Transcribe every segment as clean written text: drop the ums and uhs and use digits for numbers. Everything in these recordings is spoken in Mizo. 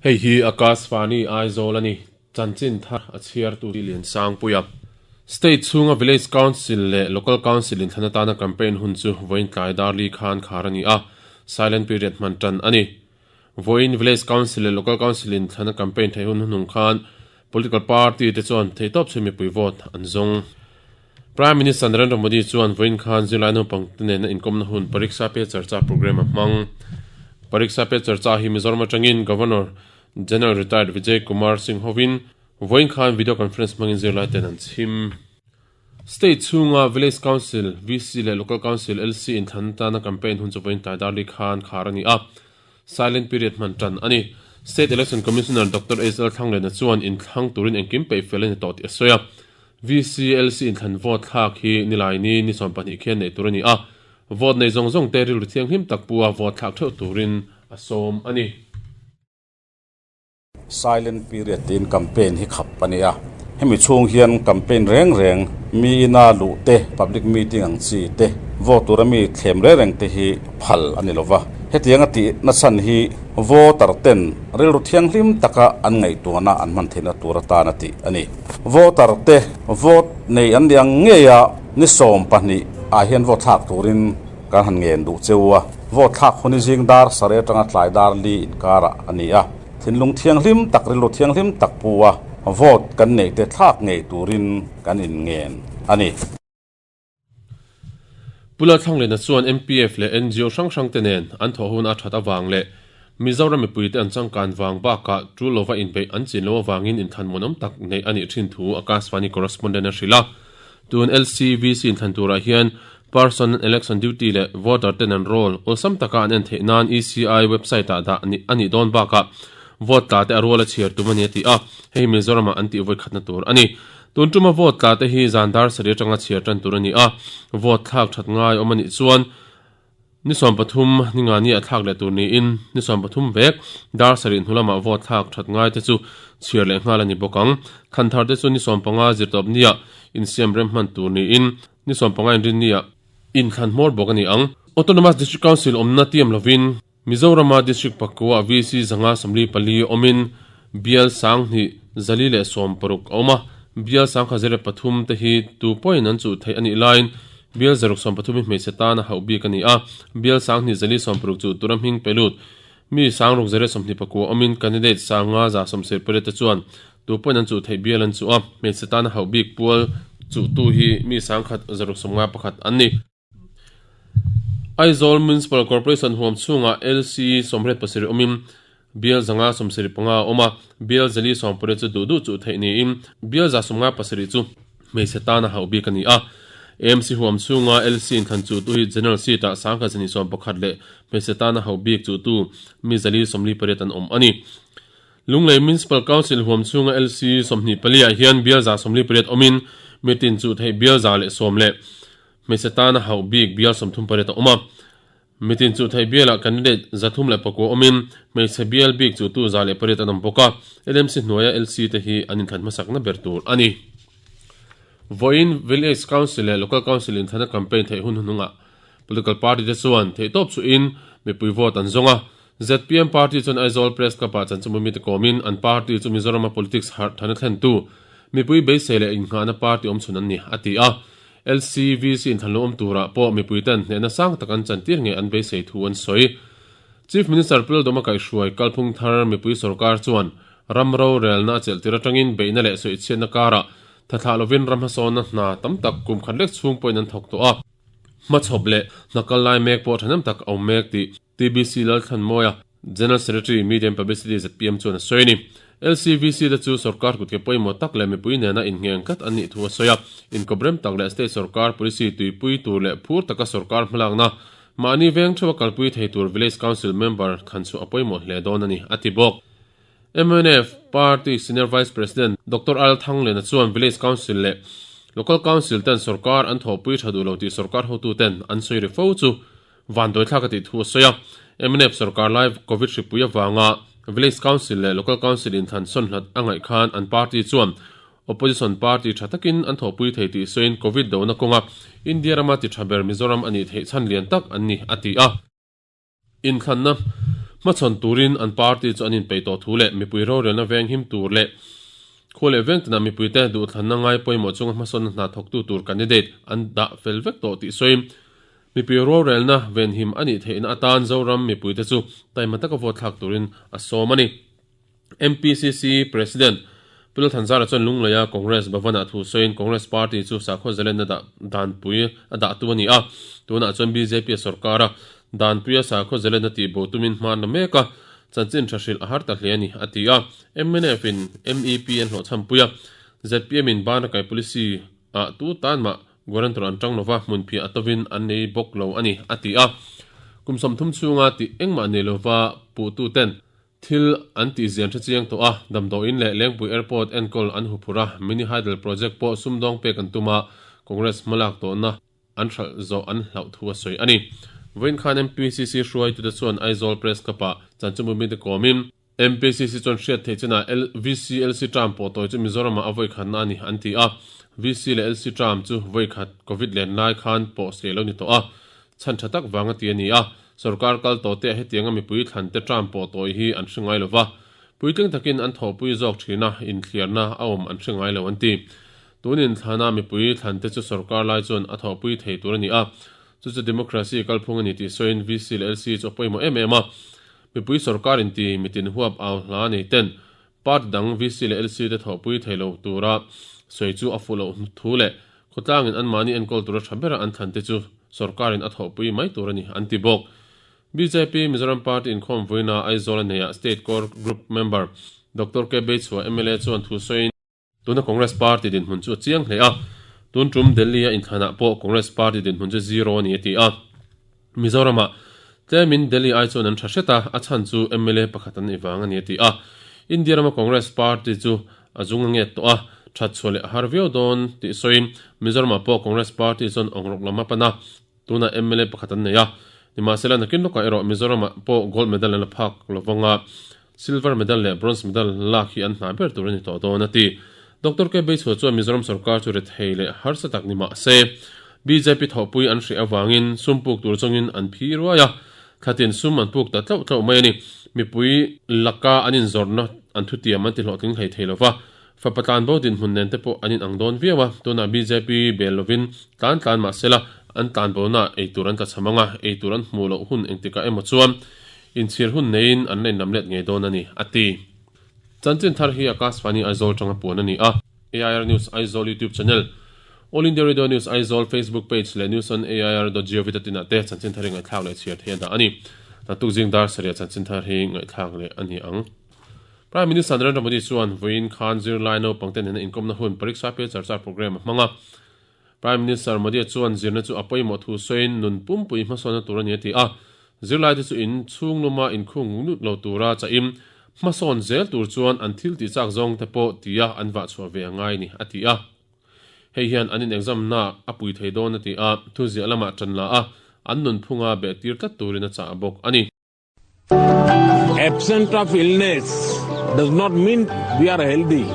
Hei hi Akashvani Aizawl a ni. Chanchin thar a chhiartu hi Liansangpuia. State chhunga Village Council leh Local Council inthlan atana campaign hun chu vawiin tlai dar li khan khar a ni a, silent period hman tan a ni. Vawiin Village Council leh Local Council inthlana campaign theih hun hnuhnung khan Political party te chuan theihtawp chhui mipui vote an zawng. Prime Minister Narendra Modi chuan vawiin khan zirlai naupang te nena inkawmna hun Pariksha Pe Charcha programme a hmang. Pariksha Pe Charcha hi Mizoram atangin Governor General Retired Vijay Kumar Singh hovin vawiin khan video conference hmangin zirlai ten an chhim. State chhunga Village Council, VC, leh Local Council, LC, inthlan atana campaign hun chu vawiin tlai darli khan khar a ni a, silent period hman tan a ni. State Election Commissioner Doctor HL Thlanglena chuan inthlang turin engkim peih fel a ni tawh tih a sawi a. VC, LC inthlan vote thlak hi Nilaini ni 12 khian neih tur a ni a, vote nei zawng zawng te rilru thianghlim tak pu a vote thlak theuh turin a sawm a ni. Silent period tiin campaign hi khap a ni a, hemi chhung hian campaign reng reng mi ina luh te, public meeting ang chi te, vote tura mi thlem reng reng te hi phal a ni lova. Hetianga tih nachhan hi voter ten rilru thianghlim taka an ngaihtuahna an hman theihna tur atan a tih a ni. Voter te vote nei an ni ang ngei a, ni 12 ah hian vote thlak turin kan han ngen duh cheu a, vote thlak hun hi zing dar sarei atanga tlai dar li inkarah a ni a. Thinlung thianghlim tak, rilru thianghlim tak pu a vote kan neih te thlak ngei turin kan inngen a ni. Pu Lalthlanglena chuan MPF leh ngo hrang hrang te nen an thawh hun a that avang leh Mizoram mipuite an changkan vang bakah tul lova inbeih an chin loh avangin inthlan muanawm tak neih a nih thin thu Akashvani correspondent a hrilh a. Tun LCVC inthlan turah hian Person Election Duty leh Voter ten an role awlsam taka an en theih nan ECI website ah dah a nih dawn bakah vote tla te a rual a chhiar tum a ni a ti a, hei hi Mizoram ah an tih vawikhatna tur a ni. Tun tuma vote tla te hi zan dar sarih atanga chhiar tan tur a ni a, vote thlak that ngai awm a nih chuan Ni 13 ni nga ni a thlak leh tur niin ni 13 vek dar sarih hnu lamah vote thlak that ngai te chu chhiar leh nghal a ni bawk ang. Thlan thar te chu ni 15 zirtawp nia insiam rem hman tur niin ni 15 inrinni ah inthlan hmawr bawk a ni ang. Autonomous District Council awmna tiam lovin Mizorama District pakua VC 144 awmin bial 2460 a awm a, bial 1003 te hi tu pawhin an chuh theih a nih laiin bial 630 hi hmeichhe tan a hauh bik a ni a, bial 2460 chuh tura hming pe lut mi 6024 awmin candidate 5178 te chuan tu pawhin an chuh theih bial an chuh a, hmeichhe tan a hauh bik pual chuhtu hi mi 1651 an ni. Aizawl Municipal Corporation huam chhungah LC 87 awmin bial 575 a awm a, bial 480 chu duh duh chuh theih niin bial 157 chu hmeichhe tan a hauh bik a ni a. AMC huam chhunga LC inthlan chuhtu hi General Seat ah 1111 leh hmeichhe tan a hauh bik chuhtu mi 448 an awm a ni. Lunglei Municipal Council huam chhunga LC 24 ah hian bial 148 awmin mitin chuh theih bial 110 leh Hmeichhe tana hauh bik bial 38 a awm a. Mitin chu theih bialah candidate 309 awmin hmeichhe bial bik chuhtu 108 an awm bawk a. LMC hnuaia LC te hi an inthlan hmasakna ber tur a ni. Vawiin Village Council leh Local Council inthlana campaign theih hun hnungah political party te chuan theihtawp chuhin mipui vote an zawng a. Zpm party chuan Aizawl Press Club-ah chanchinbu mite kawmin an party chu Mizorama politics harh thana thlentu mipui beisei leh innghahna party awmchhun an ni, a ti a. LCVC inthlan lo awm turah pawh mipui ten hnehna sang tak an chantir ngei an beisei thu an sawi. Chief Minister Pu Lalduhma kaihhruai kalphung thar mipui sorkar chuan ram rorelna a chelh tir atangin beihna leh sawichhiatna karah thathlah lovin ram hmasawnna hna tam tak kum khat lek chhung pawhin an thawk tawh a. Hmachhawp leh hna kal lai mek pawh thahnem tak a awm mek tih TBC Lalthlanmawia, General Secretary, Media and Publicity, zpm chuan a sawi a ni. LCVC te chu sorkar kutke pawimawh tak leh mipui nena inngheng tlat an nih thu a sawi a. Inkawprem tak leh state sorkar policy tuipui tur leh phur taka sorkar hmalakna mahni veng theuha kalpui thei tur Village Council member thlan chhuah a pawimawh hle dawn a ni, a ti bawk. Mnf Party Senior Vice President Doctor Al Thanglena chuan Village Council leh Local Council ten sorkar an thawhpui tha duh lo tih sorkar hotuten an sawi ri fo chu Vanduaithlak a tih thu a sawi a, mnf sorkar lai Covid hripui avanga Village Council leh Local Council inthlan sawn hlat a ngaih khan an party chuan Opposition party tha takin an thawhpui thei tih sawiin Covid dona kawnga India rama ti tha ber Mizoram a nih theih chhan lian tak an ni a ti a. Inthlanna Hmachhawn turin an party chu an inpeih tawh thu leh mipui rorelna venghim tur leh khua leh veng tinah mipuite duhthlanna ngai pawimawh chunga hmasawnna hna thawktu tur candidate an dah fel vek tawh tih sawiin mipui rorelna venhim a nih theihna atan Zoram mipuite chu taima taka vote thlak turin a sawm a ni. MPCC President Pu Lalthanzara chuan Lungleia Congress Bhavan-ah thu sawiin Congress Party chu sakhaw zalenna dah danpui a dahtu a ni a, tunah chuan bjp a sorkar a, danpuia sakhaw zalenna tihbo tumin hma an la mek a, chanchin tha hrilh a har ta hle a ni, a ti a. MNF in MEP an hlawhchhampui a, zpm in Bana kai policy ah tu tan mah guarantor an tang lova, hmunphiah a tovin an nei bawk lo a ni, a ti a. Kum 30 chhunga tih engmah nei lova puhtuten Thil an tih zian hre chiang tawh a, damdawiin leh Lengpui Airport enkawl an hu phur a, Mini Hydel Project pawh sumdawng pek an tum a, Congress hmalak tawhna an hralh zawh an hlauh thu a sawi a ni. Vawiin khan MPCC hruaitute chuan Aizawl Press Club-ah chanchinbu mite kawmin, MPCC chuan hriat theih chinah VCLC term pawh tawi chu Mizoramah a vawikhatna a ni an ti a, VC leh LC term chu vawikhat Covid len lai khan pawh seh lo ni tawh a, Chhan tha tak vang a ti a ni a, sorkar kal tawh te hetianga mipui thlan te tram pawh tawi hi an hre ngai lova, puitling takin an thawhpui zawk thin a, inthliarna a awm an hre ngai lo an ti. Tun inthlana mipui thlan te chu sorkar lai chuan a thawhpui thei tur a ni a, chu chu democracy kalphung a ni tih sawiin VC leh LC chu a pawimawh em em a, mipui sorkar inti mitin huap au hla nei ten Party dang VC leh LC te thawhpui thei lo tura sawi chu a fuh loh thu leh khawtlangin anmahni enkawl tura tha bera an thlan te chu sorkarin a thawhpui mai tur a ni an ti bawk. Bjp Mizoram Party inkhawm vuina Aizawl a neiah State Core Group member Doctor K Beichhua mla chuan thu sawiin, Tuna Congress Party dinhmun chu a chiang hle a, tun tum Delhi-a inthlanah pawh Congress Party dinhmun chu zero a ni a ti a. Mizoramah tlemin Delhi ai chuan an tha hret a, a chhan chu mla pakhat an nei vang a ni a ti a. India rama Congress Party chu a zung a nget tawh a, that chhuah leh a har viau dawn tih sawiin Mizoramah pawh Congress Party chuan awngrawk lam a pan a, tunah mla pakhat an nei a. Nimahsela nakin lawkah erawh Mizoramah pawh gold medal an la phak lovang a, Silver medal leh bronze medal lak hi an hna ber tur a ni tawh dawn a ti. Doctor K Beichhua chuan Mizoram sorkar chu rethei leh harsa tak ni mah se, bjp thawhpui an hreh avangin sum puk tur chungin an phi ruai a, thlatin sum an puk ta tlauh tlauh mai a ni. Mipui laka an inzawrhna an thutiam an ti hlawhtling hlei thei lova, fapa tlanbo dinhmun nen te pawh an inang dawn viau a, tunah bjp bel lovin tlan tlan mah sela an tlanbonaah eitur an tlachham ang a, eitur an hmuh loh hun engtikah emaw chuan Inchhir hun neiin an la inlam let ngei dawn a ni, a ti. Chanchin thar hi Akashvani Aizawl tanga puan a ni a. AIR News Aizawl YouTube channel, All India Radio News Aizawl Facebook page leh News on AIR dot gov dot in ah te chanchin thar hi ngaihthlak leh chhiar thei a dah a ni. Naktuk zing dar sarih ah chanchin thar hi ngaihthlak leh a ni ang. Prime Minister Narendra Modi chuan vawiin khan zirlai naupangte nena inkawmna hun Pariksha Pe Charcha programme a hmang a. Prime Minister Modi chuan zirna chu a pawimawh thu sawiin nun pumpui hmasawnna tur a ni a ti a, zirlaite chu in chhung luma inkhung lut lo tura chahin hmasawn zel tur chuan an thil tih chak zawng te pawh tia an vah chhuah ve a ngai ni a ti a. Hei hian an in exam na a pui thei dawn a ti a, thuziah lamah tan la a, an nunphunga beh tir tlat turin a chah bawk a ni. Absent of illness does not mean we are healthy.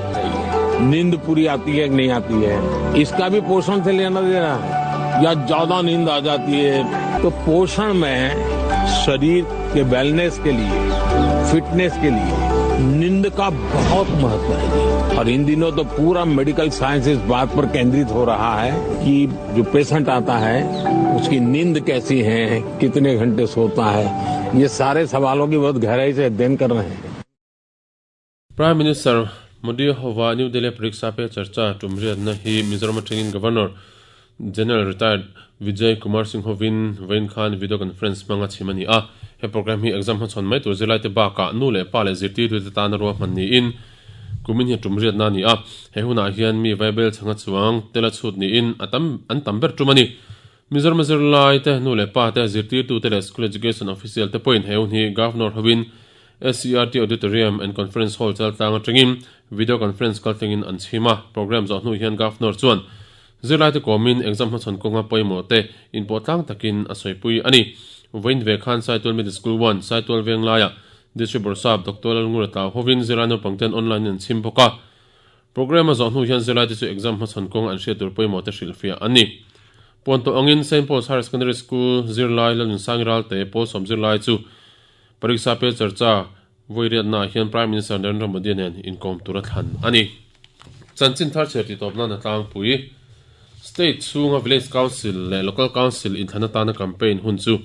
नींद पूरी आती है कि नहीं आती है इसका भी पोषण से लेना देना है या ज्यादा नींद आ जाती है तो पोषण में शरीर के वेलनेस के लिए फिटनेस के लिए नींद का बहुत महत्व है और इन दिनों तो पूरा मेडिकल साइंस इस बात पर केंद्रित हो रहा है कि जो पेशेंट आता है उसकी नींद कैसी है कितने घंटे सोता है ये सारे सवालों की बहुत गहराई से अध्ययन कर रहे हैं Prime Minister Modi hova New Delhi Pariksha Pe Charcha tum riatna hi Mizoram atangin Governor General Retired Vijay Kumar Singh hovin vawiin khan video conference hmanga chhim a ni a. He programme hi exam hmachhawn mai tur zirlaite bakah nu leh pa leh zirtirtute tana ruahman niin Kumin hi tum riatna a ni a, he hunah hian mi vaibel chhanga chuang tela chhut niin a tam an tam ber tum a ni. Mizoram zirlai te, nu leh pa te, zirtirtute leh School Education Official te pawhin he hun hi Governor hovin SCERT Auditorium and Conference Hall chaltlang atangin Video Conference kaltlangin an chhim a. Programme zawh hnu hian Governor chuan zirlaite kawmin exam hmachhawn kawnga pawimawh te inpawh tlang takin a sawipui a ni. Vawiin ve khan Saitual Middle School One, Saitual Venglaiah District Bawrhsap Doctor Lalngura Tlau hovin zirlai naupang ten online in an chhim bawk a. Programme a zawh hnu hian zirlaite chu exam hmachhawn kawng an hriat tur pawimawh te hrilhfiah an ni. Puan tawh angin Saint Paul's Higher Secondary School zirlai Lalnunsangi Ralte pawl sawm zirlai chu. Pariksha Pe Charcha Vawiriatnaah hian Prime Minister Narendra Modi nen inkawm tura thlan a ni. Chanchin thar chhiar tih tawp nan a tlangpui. State chhunga Village Council leh Local Council inthlan atana campaign hun chu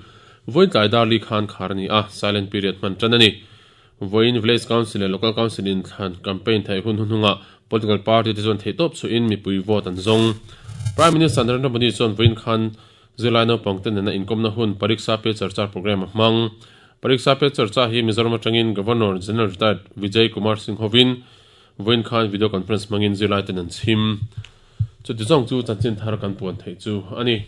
vawiin tlai dar li khan khar a ni a, silent period hman tan a ni. Vawiin Village Council leh Local Council inthlan campaign theih hun hnuhnungah political party te chuan theihtawp chhuahin mipui vote an zawng. Prime Minister Narendra Modi chuan vawiin khan Zirlai naupangte nena inkawmna hun Pariksha Pe Charcha programme a hmang. Pariksha Pe Charcha hi Mizoram atangin Governor General Retired Vijay Kumar Singh hovin vawiin khan video conference hmangin zirlaiten an chhim. Chuti zawng chu chanchin thar kan puan theih chu a ni.